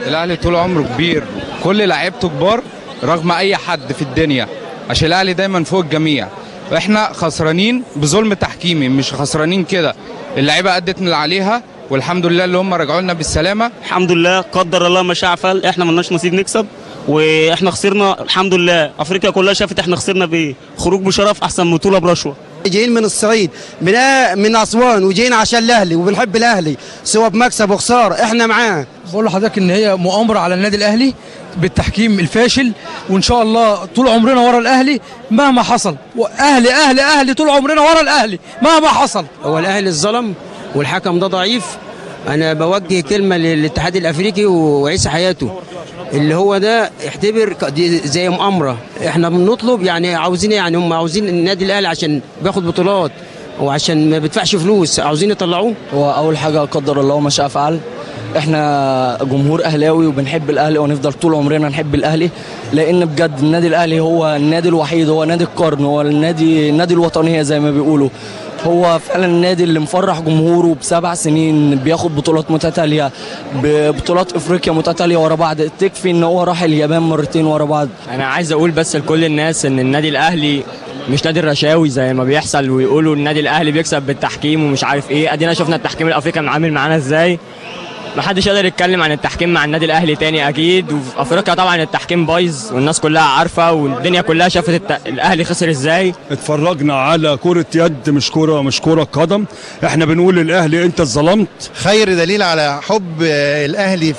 الاهلي طول عمره كبير، كل لعيبته كبار رغم اي حد في الدنيا، عشان الاهلي دايما فوق الجميع. احنا خسرانين بظلم تحكيمي، مش خسرانين كده، اللعيبة ادت من اللي عليها والحمد لله اللي هم رجعوا لنا بالسلامة. الحمد لله، قدر الله ما شاء فعل، احنا مالناش نصيب نكسب واحنا خسرنا الحمد لله. افريقيا كلها شافت احنا خسرنا بايه، خروج بشرف احسن بطوله برشوه. جايين من الصعيد، من اسوان، وجايين عشان الاهلي وبنحب الاهلي سواء بمكسب وخسارة احنا معاه. بقول لحضرتك ان هي مؤامرة على النادي الاهلي بالتحكيم الفاشل، وان شاء الله طول عمرنا ورا الاهلي مهما حصل، واهلي اهلي اهلي طول عمرنا ورا الاهلي مهما حصل. هو الاهلي الظلم والحكم ده ضعيف. انا بوجه كلمة للاتحاد الافريقي وعيسى حياته، اللي هو ده اعتبر دي زي مؤامرة. احنا بنطلب يعني عاوزين، يعني هم عاوزين النادي الاهلي عشان بياخد بطولات وعشان ما بيدفعش فلوس عاوزين يطلعوه. هو اول حاجة قدر الله ما شاء فعل، احنا جمهور اهلاوي وبنحب الاهلي ونفضل طول عمرنا نحب الاهلي، لان بجد النادي الاهلي هو النادي الوحيد، هو نادي القرن، هو النادي الوطنية زي ما بيقولوا. هو فعلا النادي اللي مفرح جمهوره ب7 سنين، بياخد بطولات متتالية، ببطولات افريقيا متتالية ورا بعض، تكفي ان هو راح اليابان مرتين ورا بعض. انا عايز اقول بس لكل الناس ان النادي الاهلي مش نادي الرشاوي زي ما بيحصل ويقولوا النادي الاهلي بيكسب بالتحكيم ومش عارف ايه. ادينا شفنا التحكيم الافريقي عامل معانا ازاي، محدش يقدر يتكلم عن التحكيم مع النادي الاهلي تاني اكيد. وفي افريقيا طبعا التحكيم بايظ والناس كلها عارفه والدنيا كلها شافت الاهلي خسر ازاي. اتفرجنا على كره يد، مش كره قدم. احنا بنقول للاهلي انت اتظلمت. خير دليل على حب الاهلي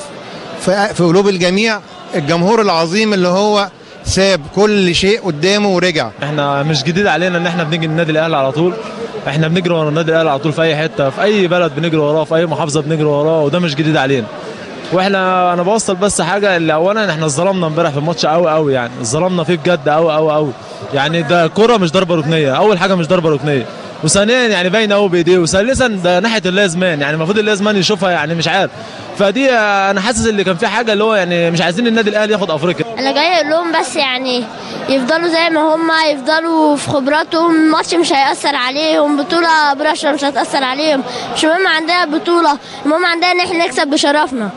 في قلوب الجميع الجمهور العظيم اللي هو ساب كل شيء قدامه ورجع. احنا مش جديد علينا ان احنا بنيجي النادي الاهلي على طول، احنا بنجري ورا النادي الاهلي على طول في اي حتة، في اي بلد بنجري وراه، في اي محافظة بنجري وراه، وده مش جديد علينا. واحنا انا بوصل بس حاجة، اللي اولا احنا اتظلمنا امبارح في الماتش قوي قوي، يعني اتظلمنا فيه بجد قوي قوي قوي. يعني ده كره مش ضربه ركنيه، اول حاجة مش ضربه ركنيه، وثانيا يعني باينة قوي بايديه، وثالثا ده ناحية اللازمان، يعني المفروض اللازمان يشوفها، يعني مش عارف. فدي انا حاسس اللي كان في حاجة اللي هو يعني مش عايزين النادي الاهلي ياخد افريقيا. انا جاي اقول لهم بس يعني يفضلوا زي ما هم، يفضلوا في خبراتهم، الماتش مش هيأثر عليهم، بطولة برشا مش هتأثر عليهم، مش مهم عندنا بطولة، المهم عندنا ان احنا نكسب بشرفنا.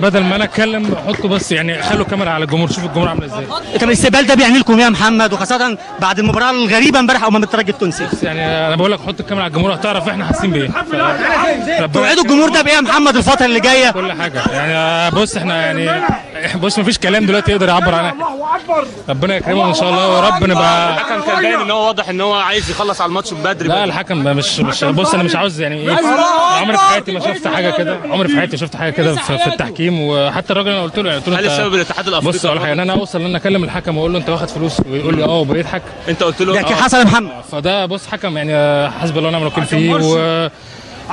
بدل ما انا اتكلم حطوا بس يعني خلوا الكاميرا على الجمهور، شوفوا الجمهور عامل ازاي. طب الاستقبال ده بيعني لكم ايه يا محمد، وخاصة بعد المباراة الغريبة امبارح امام الترجي التونسي؟ بس يعني انا بقول لك حط الكاميرا على الجمهور هتعرف احنا حاسين بايه. توعدوا الجمهور ده بايه يا محمد الفترة اللي جاية؟ كل حاجة يعني. بص احنا يعني بص مفيش كلام دلوقتي يقدر يعبر عنها. ربنا يكرمهم ان شاء الله ورب نبقى. الحكم كان باين ان هو واضح ان هو عايز يخلص على الماتش بدري. لا الحكم مش بص انا مش عاوز يعني ايه، عمري في حياتي ما شفت حاجة كده، عمري في حياتي شفت حاجة كده في التحكيم. وحتى الراجل انا قلت له يعني قلت له هل السبب الاتحاد الافريقي؟ بص اقول حاجة، ان انا اوصل ان انا اكلم الحكم واقول له انت واخد فلوس ويقول لي اه وبيضحك. انت قلت له ده حصل يا محمد؟ فده بص حكم يعني حسب الله ونعم الوكيل فيه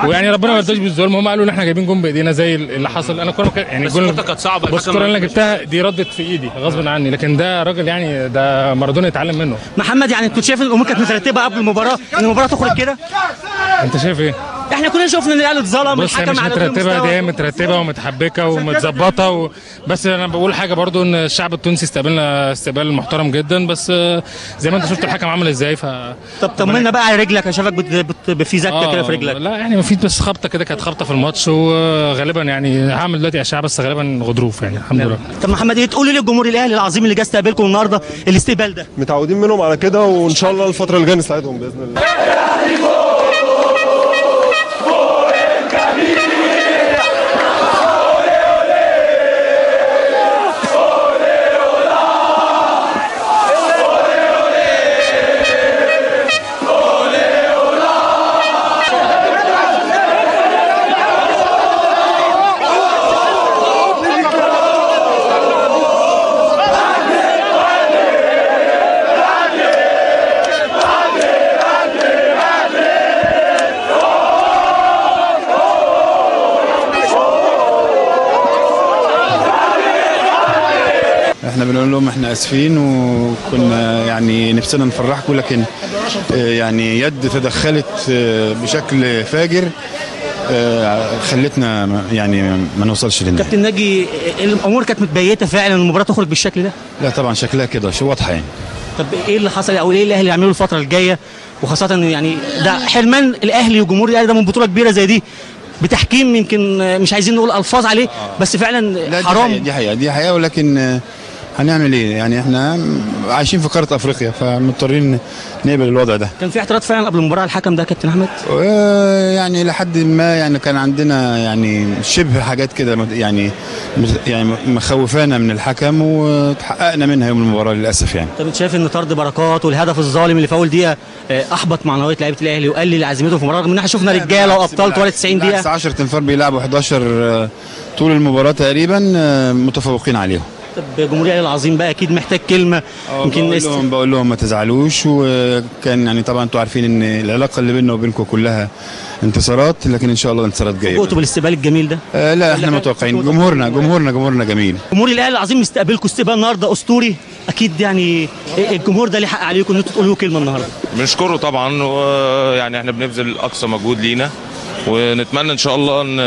ويعني ربنا ما يرضاش بالظلم. هم قالوا ان احنا جايبين جون بايدينا زي اللي حصل. انا الكورة يعني الجون كانت صعبة، بص الكورة اللي انا جبتها دي ردت في ايدي غصب عني، لكن ده راجل يعني ده مارادونا يتعلم منه. محمد يعني كنت شايف الامور كانت مترتبة قبل المباراة ان المباراة تخرج كده؟ انت شايف ايه؟ احنا كلنا شفنا ان الاهلي اتظلم. بص هي الحكم مش على غير مترتبة، مستوى. دي هي مترتبة ومتحبكه ومتظبطه بس انا بقول حاجة برضو، ان الشعب التونسي استقبلنا استقبال محترم جدا، بس زي ما انت شفت الحكم عامل ازاي. طب طمنا بقى على رجلك، انا شايفك في زكه كده في رجلك. لا يعني ما فيش، بس خبطه كده، كانت خبطه في الماتش، وغالبا يعني هعمل دلوقتي اشعه، بس غالبا غضروف يعني، الحمد لله. طب محمد، ايه تقولوا للجمهور الاهلي العظيم اللي جه استقبلكم النهارده الاستقبال ده؟ متعودين منهم على كده، وان شاء الله الفترة اللي جاية نساعدهم باذن الله. احنا بنقول لهم احنا اسفين، وكنا يعني نفسنا نفرحكم، لكن يعني يد تدخلت بشكل فاجر خلتنا يعني ما نوصلش للنهائي. كابتن ناجي، الامور كانت متبيته فعلا المباراة تخرج بالشكل ده؟ لا طبعا شكلها كده شو واضحة يعني. طب ايه اللي حصل او ايه الاهلي يعمله الفترة الجاية، وخاصة يعني ده حرمان الاهلي وجمهور الاهلي ده من بطوله كبيرة زي دي بتحكيم يمكن مش عايزين نقول الفاظ عليه، بس فعلا حرام. دي حقيقة، دي حقيقة، ولكن هنعمل ايه يعني؟ احنا عايشين في قارة افريقيا، فمضطرين نقبل الوضع ده. كان في اعتراض فعلا قبل المباراة على الحكم ده يا كابتن احمد؟ يعني لحد ما يعني كان عندنا يعني شبه حاجات كده يعني مخوفانا من الحكم، وتحققنا منها يوم المباراة للاسف يعني. طب انت شايف ان طرد بركات والهدف الظالم اللي في اول دقيقة احبط معنوية لعيبة الاهلي وقلل عزيمتهم في المباراة، رغم ان احنا شفنا رجاله وابطال طوال 90 دقيقة؟ 10 تنفار بيلعبوا 11 طول المباراة تقريبا، متفوقين عليهم. طب جمهور الاهلي العظيم بقى اكيد محتاج كلمة. يمكن بقول لهم ما تزعلوش، وكان يعني طبعا انتوا عارفين ان العلاقة اللي بيننا وبينكم كلها انتصارات، لكن ان شاء الله الانتصارات جاية. فوجئتوا بالاستقبال الجميل ده؟ لا احنا متوقعين، جمهورنا جميل. جمهور الاهلي العظيم مستقبلكم استقبال النهارده اسطوري، اكيد يعني الجمهور ده ليه حق عليكم ان انتوا تقولوا كلمة النهارده. بنشكره طبعا، ويعني احنا بنبذل اقصى مجهود لينا، ونتمنى ان شاء الله ان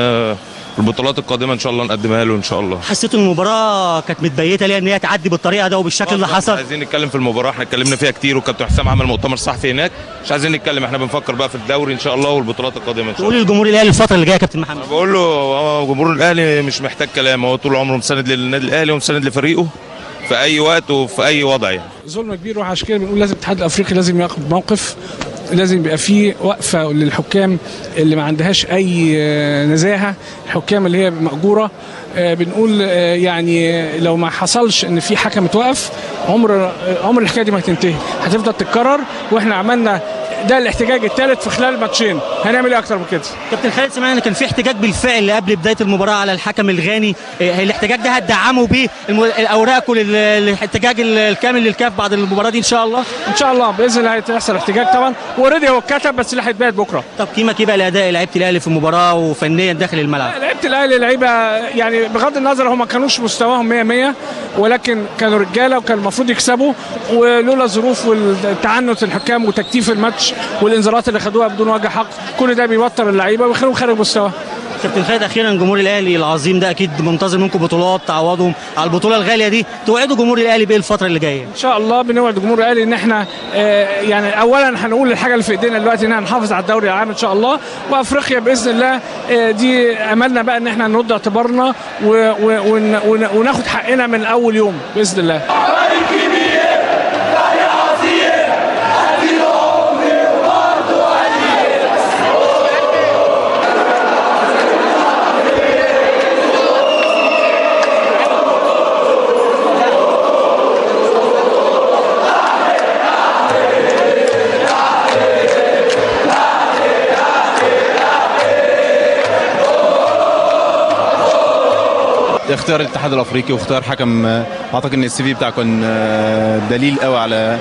البطولات القادمة ان شاء الله نقدمها له ان شاء الله. حسيتوا ان المباراة كانت متبيته ليه ان هي تعدي بالطريقة ده وبالشكل اللي حصل؟ مش عايزين نتكلم في المباراة، احنا اتكلمنا فيها كتير، وكابتن حسام عمل مؤتمر صحفي هناك، مش عايزين نتكلم، احنا بنفكر بقى في الدوري ان شاء الله والبطولات القادمة ان شاء الله. تقول للجمهور الاهلي الفترة اللي جاية يا كابتن محمد؟ انا بقول له جمهور الاهلي مش محتاج كلام، هو طول عمره مساند للنادي الاهلي ومساند لفريقه في اي وقت وفي اي وضع يعني. ظلم كبير، وعشان كده بنقول لازم الاتحاد الافريقي لازم ياخد موقف، لازم يبقى فيه وقفه للحكام اللي ما عندهاش اي نزاهة، الحكام اللي هي مأجوره. بنقول يعني لو ما حصلش ان في حكم اتوقف، عمر الحكاية دي ما هتنتهي، هتفضل تتكرر. واحنا عملنا ده الاحتجاج الثالث في خلال ماتشين، هنعمل ايه اكتر من كده؟ كابتن خالد، سمعنا ان كان في احتجاج بالفعل قبل بداية المباراة على الحكم الغاني، الاحتجاج ده هتدعموا بيه اوراقكم للاحتجاج الكامل للكاف بعد المباراة دي ان شاء الله؟ ان شاء الله باذن الله هيحصل احتجاج طبعا، و already هو اتكتب، بس اللي هيتبعت بكره. طب قيمك ايه بقى لاداء لعيبة الاهلي في المباراة وفنيا داخل الملعب؟ لعيبة الاهلي لعيبة يعني بغض النظر هم ما كانوش مستواهم 100 100، ولكن كانوا رجاله وكان المفروض يكسبوا، ولولا ظروف والتعنت الحكام وتكتيف الماتش والانذارات اللي خدوها بدون وجه حق، كل ده بيوتر اللعيبة ويخليهم خارج مستوى. كابتن خالد، اخيرا جمهور الاهلي العظيم ده اكيد منتظر منكم بطولات تعوضهم على البطولة الغالية دي، توعدوا جمهور الاهلي بايه الفترة اللي جاية؟ ان شاء الله بنوعد جمهور الاهلي ان احنا يعني اولا هنقول الحاجة اللي في ايدينا دلوقتي، ان احنا نحافظ على الدوري العام ان شاء الله، وافريقيا باذن الله دي املنا بقى ان احنا نرد اعتبارنا وناخد حقنا من اول يوم باذن الله. اختيار الاتحاد الافريقي واختيار حكم، اعتقد ان ال CV بتاعه كان دليل قوي على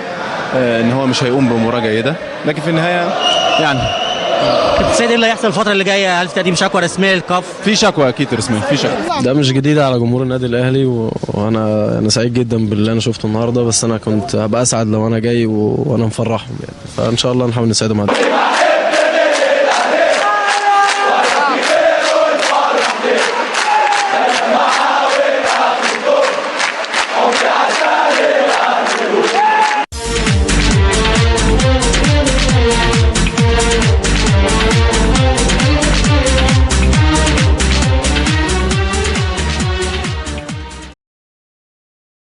ان هو مش هيقوم بمباراة جيدة، لكن في النهاية يعني. كابتن سيد، ايه اللي هيحصل الفترة اللي جاية؟ هل في تقديم شكوى رسمية للكاف؟ في شكوى اكيد رسمية، في شكوى. ده مش جديد على جمهور النادي الاهلي، وانا سعيد جدا باللي انا شفته النهارده، بس انا كنت هبقى اسعد لو انا جاي وانا مفرحهم يعني، فان شاء الله نحاول نساعدهم.